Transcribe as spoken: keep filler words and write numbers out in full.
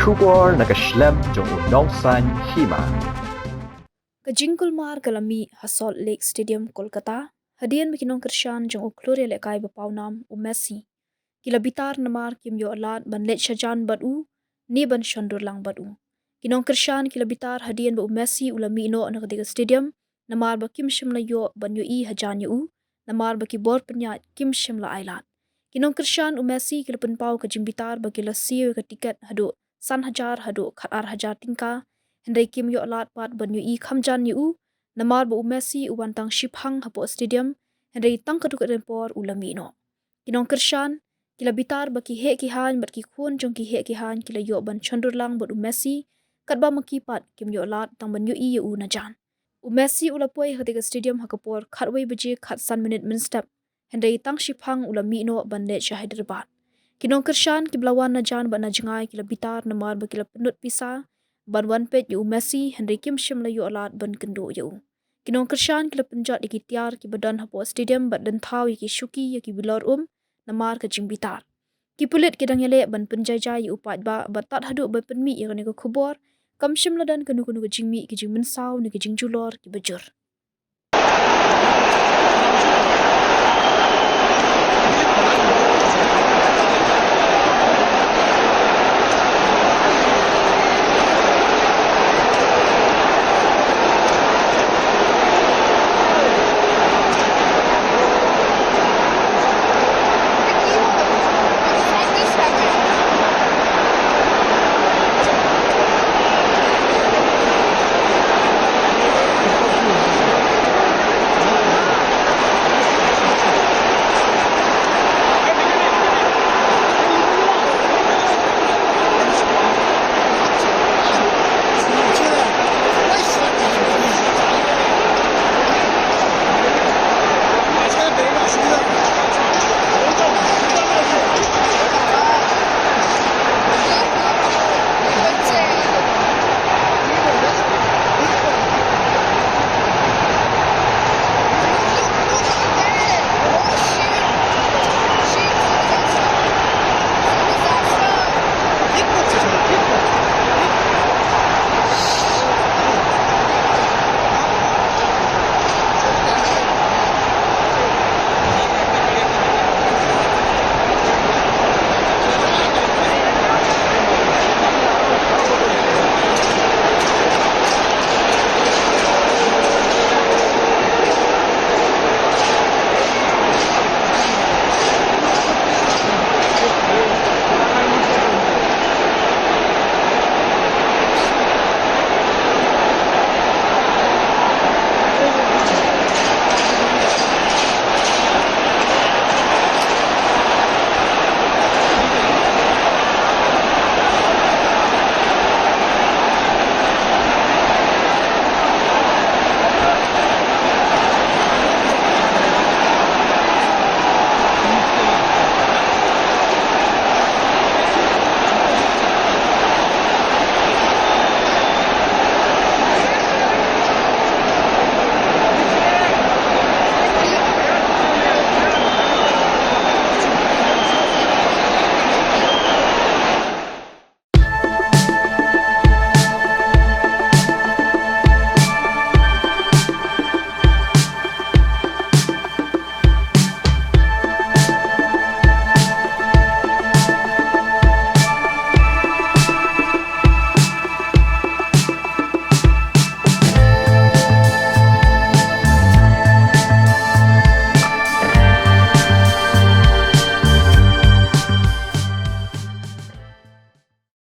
Khubor na ka shlem jong u Nongsaiñ Hima. Ka jingkulmar ka la mih ha Salt Lake Stadium, Kolkata, hadien ba ki nongkyrshan jong u khlur ïalehkai ba pawnam u Messi ki la bitar namar kim ïoh lad ban leit shajan bad u ne ban shon dur lang bad u. Ki nongkyrshan ki la bitar hadien ba u Messi u la mih noh na katei ka stadium namar ba kim shym la ïoh ban ïohi hajan ïa u namar ba ki bor pynïaid kim shym la ai lad. Ki nongkyrshan u Messi ki la pynpaw ka jingbitar ba ki la siew ïa ka tiket haduh san hajar haduh khat ar hajar tyngka, hynrei kim ïoh lad pat ban ïohi kham jan ïa u namar ba u Messi u wan tang shiphang hapoh stadium, hynrei tang katto katne por u la mih noh. Ki nongkyrshan ki la bitar ba ki heh ki haiñ bad ki khun jong ki heh ki haiñ ki la ïoh ban shon dur lang bad u Messi, katba ma ki pat kim ïoh lad tang ban ïohi ïa u najan. U Messi u la poi ha katei ka stadium ha ka por khatwei baje khatsan minit mynstep, hynrei tang shiphang u la mih noh ban leit sha Hyderabad. Ki nongkyrshan kiba la wan najan bad najngai ki la bitar namar ba ki la pynlut pisa ban wan peit ïa u Messi, hynrei kim shym la ïoh lad ban kynduh ïa u. Ki nongkyrshan ki la pynjot ïa ki tiar kiba don hapoh stadium bad lynthaw ïa ki shuki ïa ki bilor um namar ka jingbitar. Ki pulit ki dang ïaleh ban pynjaijai ïa u paidbah bad tad haduh ba pynmih ïa kane ka khubor, kam shym la don kano kano ka jingmih ki jingmynsaw ne ki jingjulor kiba jur.